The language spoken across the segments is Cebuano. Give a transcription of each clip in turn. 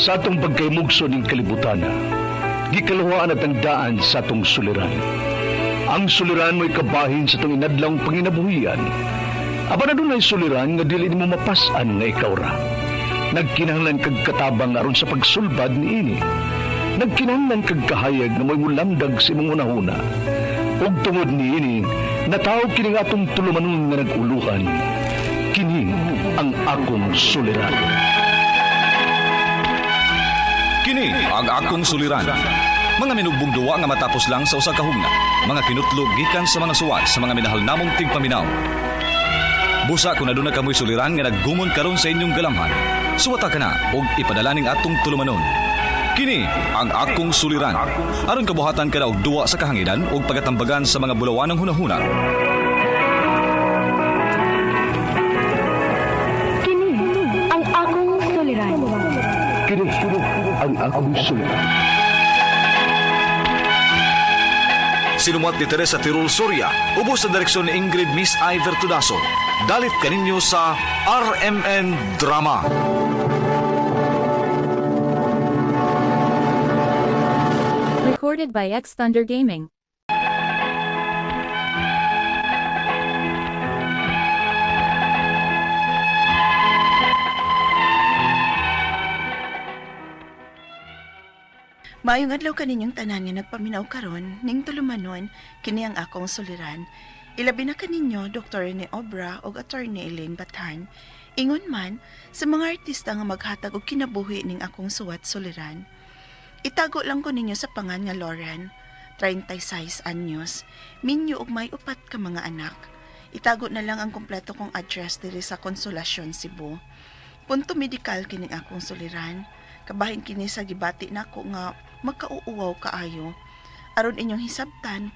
Sa atong pagkaymugso ning kalibutan, gikaluhaan at ang daan sa atong suliran. Ang suliran mo'y kabahin sa atong inadlawng panginabuhian. Apan adunay suliran nga dili nimo mapas-an nga ikaw ra. Nagkinahanglan kag katabang aron sa pagsulbad niini. Nagkinahanglan kag kahayag nga mo'y mulamdag sa imong hunahuna. Ug tungod niini, natawo kini nga atong tulumanon nga nag-uluhan. Kini ang akong suliran. Kini ang akong suliran. Mga minugbong duwa nga matapos lang sa usa ka hugna. Mga kinutlog gikan sa mga suwat sa mga minahal namong tigpaminaw. Busa kung aduna kamoy suliran nga naggumon karon sa inyong galamhan. Suwata ka na og ipadala ning atong tulumanon. Kini ang akong suliran. Aron kabuhatan ka na og duwa sa kahanginan ug pagatambagan sa mga bulawanong hunahuna. Kini ang akong suliran. Kini ang akong suliran. Sinumuat ni Teresa Tirul Soria, ubos sa direksyon ni Ingrid Miss Iver Tudaso. Dalit kaninyo sa RMN Drama. Recorded by X Thunder Gaming. Maayong adlaw kaninyong tanan nga nagpaminaw karon ning tulumanon kini ang akong suliran. Ilabi na kaninyo Dr. Rene Obra ug Attorney Elaine Batan. Ingon man sa mga artista nga maghatag og kinabuhi ning akong suwat suliran. Itago lang ko ninyo sa pangan nga Lauren, 36 anyos, minyo og may upat ka mga anak. Itago na lang ang kompleto kong address diri sa Consolacion, Cebu. Punto medikal kining akong suliran. Kabahin kini sa gibati nako nga makauuwaw kaayo. Aron inyong hisabtan,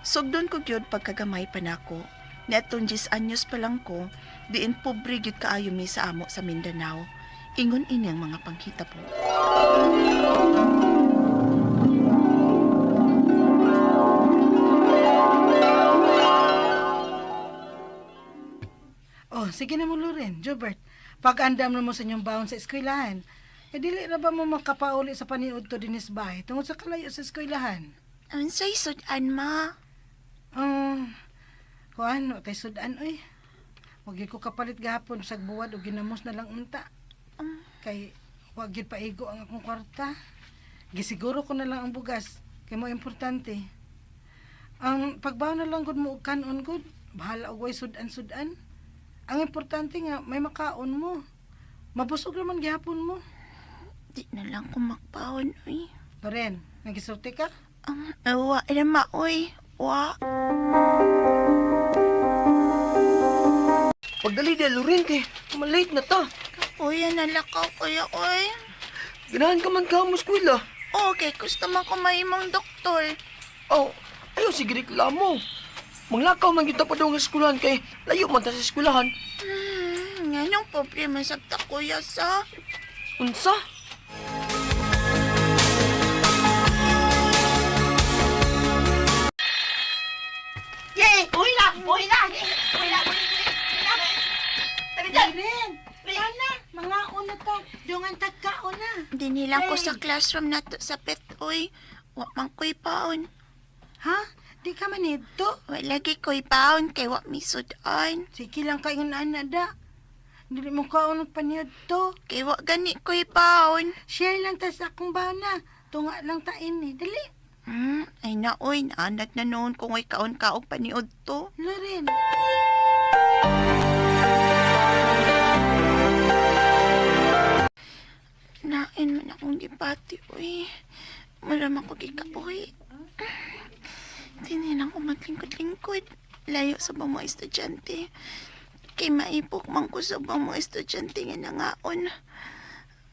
sugdon ko gyud pagkagamay pa nako. Niadtong 10 anyos pa lang ko, diin pobre gyud kaayo mi sa amo sa Mindanao. Ingon ini ang mga panghitabo. Oh, sige na mo, Loren. Jobert, pag-andam na mo sa inyong baon sa eskwelahan. Eh, dili na ba mo makapauli sa paniud to dinis bahay tungod sa kalayo sa eskwelahan? Unsay sud-an ma? Um, kuan, wa tay sudan, oy. Wag gyud ko kapalit gahapon sa buwad o ginamos na lang unta. Kay wag gyud paigo ang akong kwarta. Gisiguro ko na lang ang bugas kay mo importante. Ang pagbaon na lang gud mo og kanon gud, bahala og way sudan-sudan. Ang importante nga may makaon mo. Mabusog naman gihapon mo. Di na lang ko magpaon oy. Loren, nagisulti ka? Wa na ma oy. Wa. Pagdali di Loren kay malate na ta. Kuya nalakaw kuya oy. Ganahan ka man ka mo eskwela. Okay, gusto man ko mahimong doktor. Oh, ayaw sige reklamo. Manglakaw man gyud ta padung sa eskwelahan kay layo man ta sa eskwelahan. Nganong problema sa ta kuya sa? Unsa? Yay! Uwi na! Uwi na! Uwi na! Uwi na! Tabi dyan! Loren, ana, mga na ta. Dungan tagkaon na. Dinilang ko sa classroom nato sa pet oy. Wa man ko'y paon. Ha? Di ka man nidto? Wa lagi ko'y paon kay wa mi sudan. Sige lang kay ana da. Dili mo kaon og paniud to. Kay wa gani ko'y paon. Share lang ta sa akong bana. Tunga lang ta ini. Dali. Ay na oy, naanad na noon kung ay kaon kaog paniud to. Loren. Nain man akong gibati oy. Malamang ko gikapoy. Dinilang ko maglingkod-lingkod. Layo sa bang mga estudyante. Kay maipok man ko sa bang mga estudyante nga nangaon.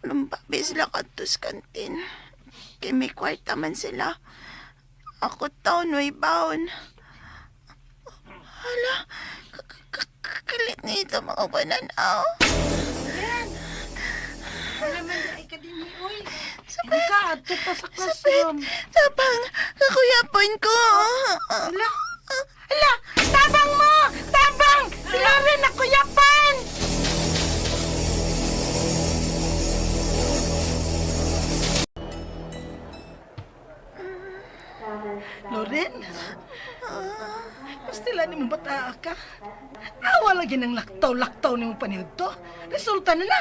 Lumbabi sila kadto sa kantin. Kay may kwarta man sila. Ako taon way baon. Hala, kalit na ito mga bananaw. Wala man ay ka din oy. Sabit. Ka adto pa sa classroom. Tabang, kakuyapon ko. Ala. Ala, tabang mo! Tabang! Si Loren nakuyapan! mo bataa ka. Awa lagi ng laktaw-laktaw nimo paniud to. Resulta na na.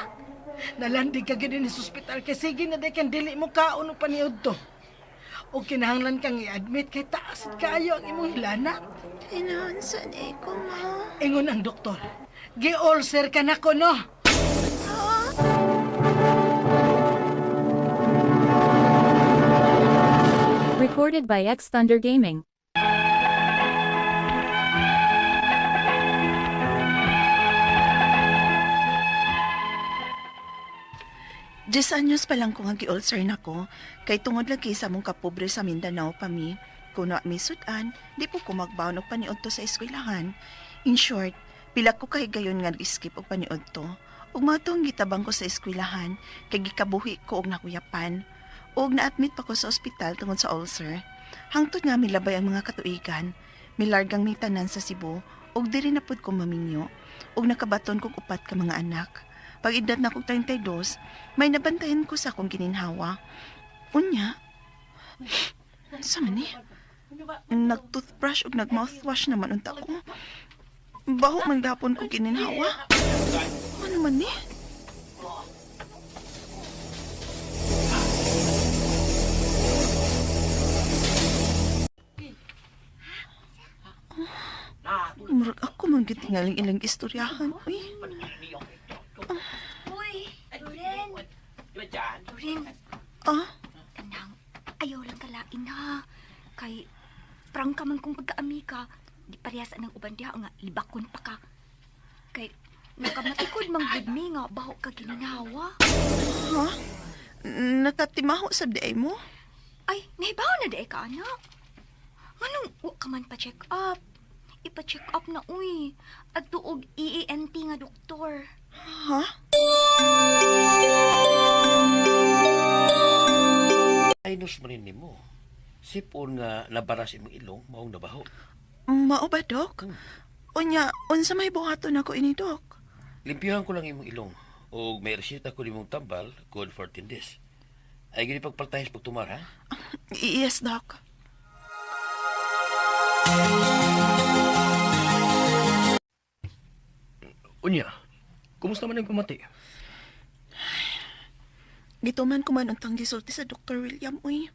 Nalandig ka gid sa ospital kay sige na day kang dili mo kaon og paniud to. O kinahanglan kang i-admit kay taas at kaayo ang imong hilanat. Kinaunsa ni ko, ma? Ingon ang doktor. Gi-ulcer ka na ko, no? Recorded by X Thunder Gaming. Diyes anyos pa lang ko nga gi-ulcer na ko, kay tungod lagi sa mong kapobre sa Mindanao pa mi, kuno mi sudan, di po ko magbaon og paniud to sa eskwelahan. In short, pila ko kay gayon nga nag-skip og paniud to. Ug matong gitabang ko sa eskwelahan, kay gikabuhi ko og nakuyapan. Ug na-admit pa ko sa ospital tungod sa ulcer. Hangtod nga milabay ang mga katuigan, milargang mi tanan sa Cebu, ug diri na pud ko maminyo, ug nakabaton kog upat ka mga anak. Pag edad na kog 32, may nabantayan ko sa akong gininhawa. Unya, sa man ni? Nag-toothbrush ug nag-mouthwash naman unta ko. Baho man gapon ko gininhawa. Ano man ni? Murag ako man gyud tingaling ilang istoryahan. Uy. Uy, Loren. Loren, Ah, kanang ayaw lang kalain ha. Kay prangka man kong pagkaamika, di parehas anang uban diha nga libakon pa ka. Kay nakamatikod mang gud mi nga baho ka gininawa. ha? Nakatimaho sa diay mo? Ay, nahibaw na di ka anak. Nganong wa ka man pa-check up? Ipa-check up na uy. At tuog EENT nga doktor. Ha? Sinus man rin nimo. Sipon nga nabaras imong ilong, maong nabaho. Mao ba, Dok? Unya, unsa may buhaton ako ini, Dok? Limpyohan ko lang imong ilong og may reseta ko nimong tambal good 14 days. Ay gini pagpaltahis pagtumar ha. Yes, Doc. Unya, kumusta man ang pamati? Gituman ko man untang gisulti sa Dr. William, uy.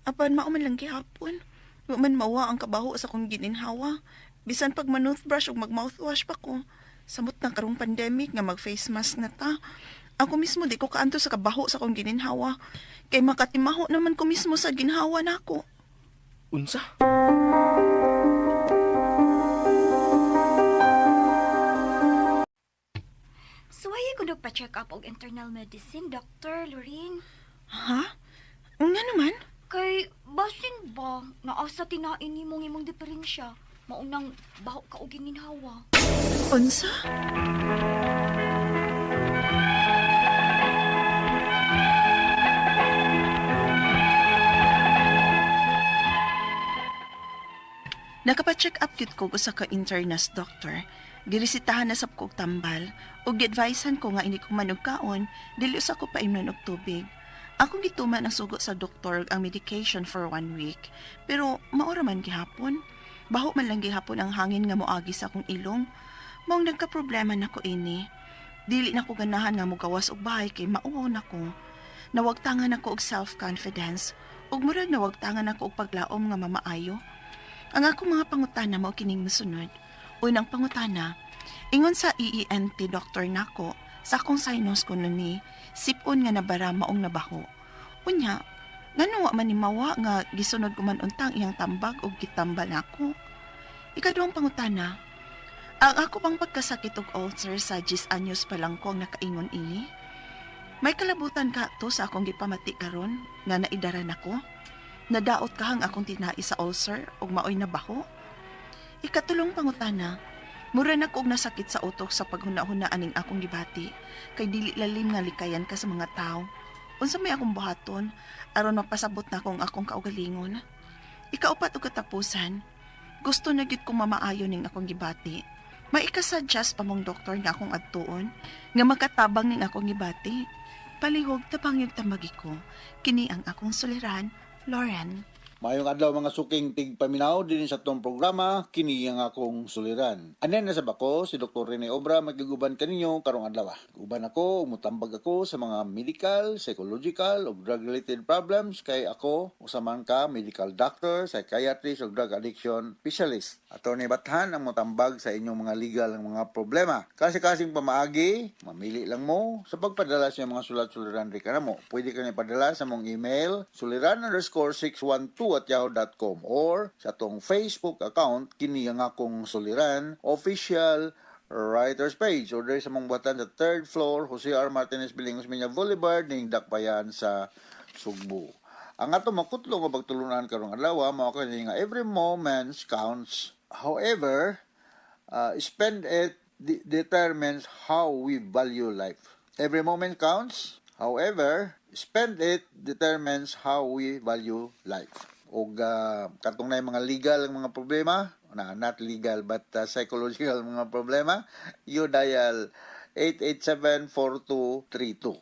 Apan mao man lang gihapon. Wa man mawa ang kabaho sa akong gininhawa. Bisan pag man-toothbrush ug mag-mouthwash pa ko. Samot na karong pandemic nga mag-face mask na ta. Ako mismo di ko kaanto sa kabaho sa akong gininhawa. Kay makatimaho naman ko mismo sa ginhawa nako. Unsa? Suwaye ko nagpa-check up og internal medicine, Dr. Lorraine. Ha? Nga naman? Kay basin ba naasa tinain nimo ng imong diferensya? Maunang baho ka og gininhawa. Unsa? Nakapa-check up gyud ko usa ka internist doctor. Giresitahan na sab ko og tambal ug giadvisehan ko nga ini ko man og kaon, dili usa ko paimnon og tubig. Akong gituman ang sugo sa doktor ug ang medication for 1 week. Pero maura man gihapon. Baho man lang gihapon ang hangin nga moagi sa akong ilong. Maong nagka-problema nako ini. Dili na ko ganahan nga mogawas og bahay kay mauwaw na ko. Nawagtangan ako og self-confidence ug murag nawagtangan ako og paglaom nga mamaayo. Ang akong mga pangutana mao kining mosunod. Unang pangutana, ingon sa EENT doctor nako sa akong sinus kuno ni sipon nga nabara maong nabaho. Unya, ngano wa man ni mawa nga gisunod ko man untang iyang tambag og gitambal nako. Ikaduhang pangutana, ang ako bang pagkasakit og ulcer sa 10 anyos pa lang ko ang nakaingon ini? May kalabutan ka to sa akong gipamati karon nga naidaran ako? Nadaot ka ang akong tinai sa ulcer ug maoy nabaho? Ikatulong pangutana, mura na ko og nasakit sa utok sa paghuna-huna aning akong gibati kay dili lalim nga likayan ka sa mga tao. Unsa may akong buhaton aron mapasabot na akong akong kaugalingon? Ikaupat og katapusan, gusto na gyud kong mamaayo ning akong gibati. May ikasuggest pa mong doktor nga akong adtuon nga makatabang ning akong gibati. Palihog tabang yung tamagi ko. Kini ang akong suliran, Lauren. Maayong adlaw, mga suking tigpaminaw dinhi sa atong programa, kini ang akong suliran. Anen na sa bako si Dr. Rene Obra, magiguban kaninyo karong adlaw. Uban ako, mutambag ako sa mga medical, psychological ug drug related problems kay ako usa man ka medical doctor, psychiatrist ug drug addiction specialist. Attorney Bathan ang mutambag sa inyong mga legal ang mga problema. Kasi-kasing pamaagi, mamili lang mo sa pagpadala sa inyong mga sulat-suliran ri kanamo. Pwede ka padala sa mong email suliran_612@yahoo.com or sa atong Facebook account, kini ang akong suliran official writers page, or diri sa mong buhatan sa third floor, Jose R. Martinez Building, Osmeña Boulevard, ning Dakbayan sa Sugbo. Ang ato makutlo nga pagtulunan karong adlaw mao kini nga every moment counts. However, spend it determines how we value life. Every moment counts. However, spend it determines how we value life. Og katong na mga legal ang mga problema, na not legal but psychological mga problema, you dial 887-4232.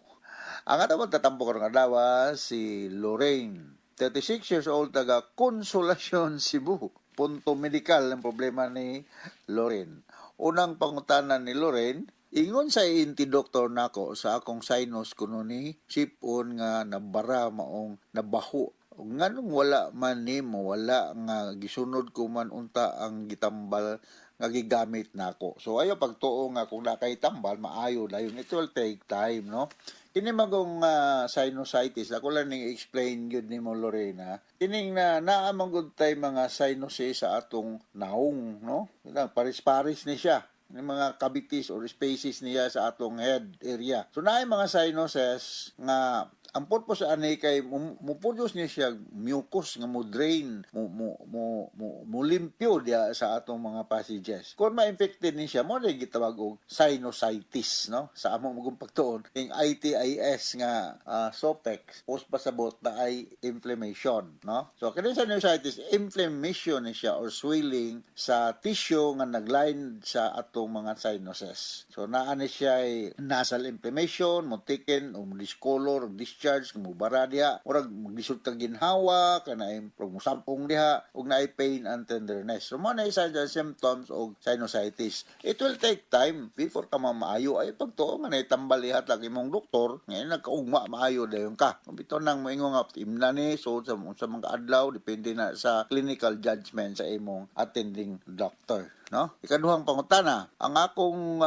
Ang ato magtatampo karong adlaw si Lorraine, 36 years old, taga Consolacion, Cebu. Punto medical ang problema ni Lorraine. Unang pangutana ni Lorraine, ingon sa ENT doctor nako sa akong sinus kuno ni sipon nga nabara maong nabaho. Ug nganong wala man ni wala nga gisunod ko man unta ang gitambal nga gigamit nako? So ayo pagtuo nga kung nakay tambal maayo dayon, it will take time, no? Kini magong sinusitis, ako lang ning explain gyud nimo, Lorena. Kining na naa man gud tay mga sinuses sa atong naong, no? Paris-paris ni siya ng mga cavities or spaces niya sa atong head area. So naay mga sinuses nga ang purpose ani kay mo produce niya siya mucus nga mo drain, mo limpyo diya sa atong mga passages. Kung ma-infected ni siya, mo na gitawag og sinusitis, no? Sa among magong pagtuon ing ITIS nga suffix post pasabot na ay inflammation, no? So kini sinusitis, inflammation ni siya or swelling sa tissue nga nagline sa atong mga sinuses. So naa ni siya ay nasal inflammation, mo thicken o mo discolor o discharge, mo bara diha, murag maglisod kag ginhawa, kanay murag mosampong diha ug naay pain and tenderness. So mo na isa sa symptoms og sinusitis. It will take time before ka mamaayo. Ay pagtuo nga naitambal ihatag imong doktor, ngayon nagkaugma maayo dayon ka. Kung bitaw nang moingon nga imna ni so sa mga adlaw, depende na sa clinical judgment sa imong attending doctor, no? Ikaduhang pangutana, ang akong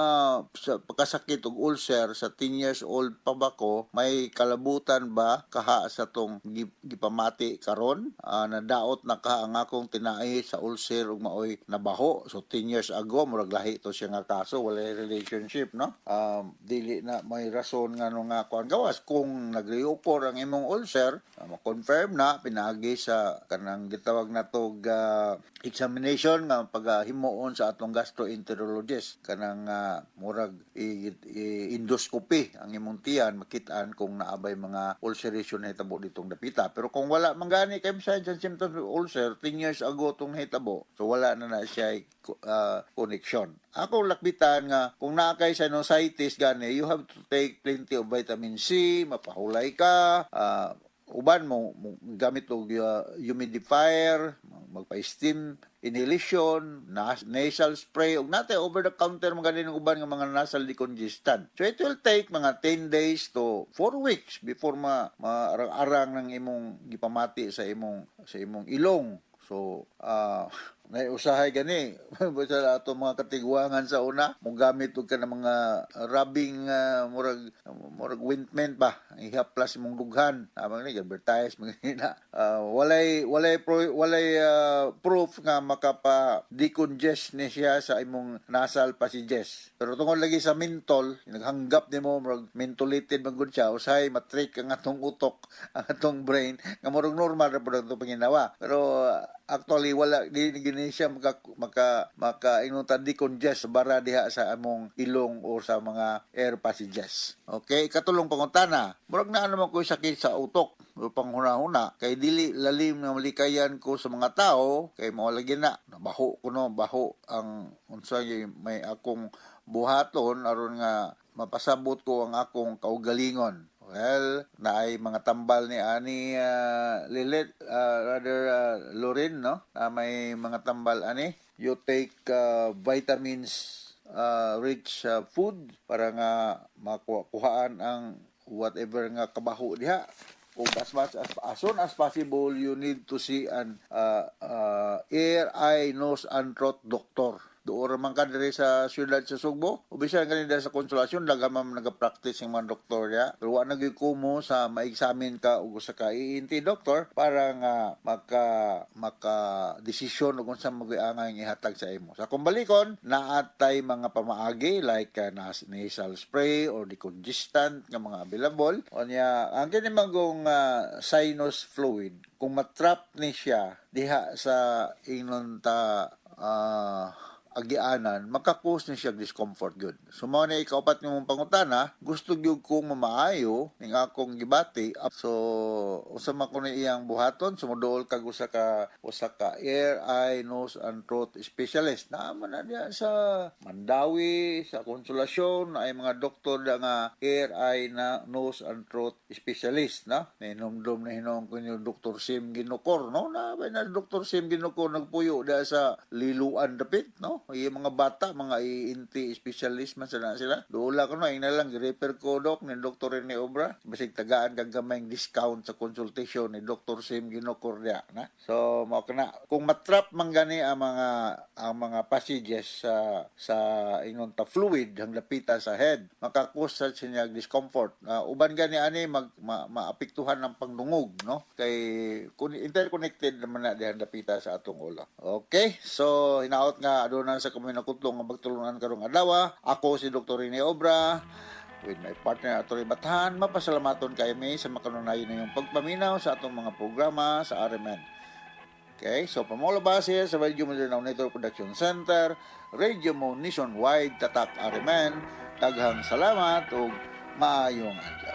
sa pagkasakit og ulcer sa 10 years old pa ba ko, may kalabutan ba kaha sa tong gipamati karon? Nadaot na ka ang akong tinai sa ulcer ug maoy nabaho. So 10 years ago, murag lahi to siya nga kaso, wala relationship, no? Dili na may rason nga no nga kuan gawas kung nag-reoccur ang imong ulcer, ma-confirm na pinaagi sa kanang gitawag na tog examination nga paghimuon sa atong gastroenterologist, kanang murag endoscopy ang imong tiyan, makitaan kung naabay mga ulceration na hitabo ditong dapita. Pero kung wala man gani kay signs and symptoms of ulcer 10 years ago tong nahitabo, so wala na na siya connection. Ako lakbitan nga kung naa kay sinusitis gani, you have to take plenty of vitamin C, mapahulay ka, uban mo gamit og humidifier, magpa-steam inhalation, nasal spray ug natay over the counter mga ng uban nga mga nasal decongestant. So it will take mga 10 days to 4 weeks before ma maarang-arang ng imong gipamati sa imong ilong. So, usahay gani basta ato mga katigwangan sa una, mo gamit og ka ng mga rubbing, murag ointment ba, ihaplas imong dughan. Amang ni advertise mga na walay proof nga makapa decongest ni siya sa imong nasal passages. Pero tungod lagi sa menthol, naghanggap nimo murag mentholated man gud siya, usahay matrick ang atong utok, ang atong brain nga murag normal ra pud ato panginawa. Pero actually wala, di gini siya maka maka maka ingon ta decongest bara diha sa among ilong o sa mga air passages. Okay, ikatulong pangutana. Murag naa naman ko sakit sa utok o panghuna-huna kay dili lalim nga malikayan ko sa mga tao kay mao lagi na nabaho ko, no? Baho ang unsa may akong buhaton aron nga mapasabot ko ang akong kaugalingon. Well, naay mga tambal ni ani Lilit, rather Lorin, no? Na may mga tambal ani. You take vitamins rich food para nga makuhaan ang whatever nga kabaho diha. Ug as much as soon as possible, you need to see an ear, eye, nose and throat doctor. Doon man ka diri sa siyudad sa Sugbo. O bisan kanina sa Konsolasyon, daghan man nag-practice ng mga doktor ya. Pero wa na gyud kumo sa ma-examine ka og usa ka ENT doctor para nga maka maka desisyon ug unsa magyud angay ihatag sa imo. Sa kung balikon, naatay mga pamaagi like nasal spray or decongestant nga mga available. Unya, ang kini magong sinus fluid, kung matrap ni siya diha sa ingnon ta agianan, maka-cause ni siya discomfort gyud. So mao ni ikaupat nimong pangutana, gusto gyud kong mamaayo ning akong gibati. So unsa man kuno iyang buhaton, sumuduol kag usa ka ear, eye, nose and throat specialist. Naa man na diya sa Mandaue, sa Konsolasyon, ay mga doktor da nga ear, eye, na nose and throat specialist, no? Nahinumdum na hinuon ko yung Dr. Sim Ginukor, no? Na ba na Dr. Sim Ginukor nagpuyo da sa Liluan dapit, no? Yung mga bata, mga ENT specialist man sila sila. Duula ko no, na lang gi-refer ko dok ni Dr. Rene Obra. Basig tagaan kag gamay discount sa consultation ni Dr. Sim Ginukor diya, na. So mao kana kung matrap man gani ang mga passages sa ingon ta fluid ang lapita sa head, maka-cause sa siya discomfort. Uban gani ani maapektuhan ng pangdungog, no? Kay kun interconnected naman na dihang dapita sa atong ulo. Okay, so hinaot nga aduna sa kami nakutlong nga magtulungan karong adlaw. Ako si Dr. Rene Obra with my partner Atty. Bathan, mapasalamaton kay mi sa makanunayon ninyong pagpaminaw sa atong mga programa sa RMN. Okay, so pamola base sa Radio Mindanao Network Production Center, Radio Mo Nationwide, Tatak RMN, daghang salamat ug maayong adlaw.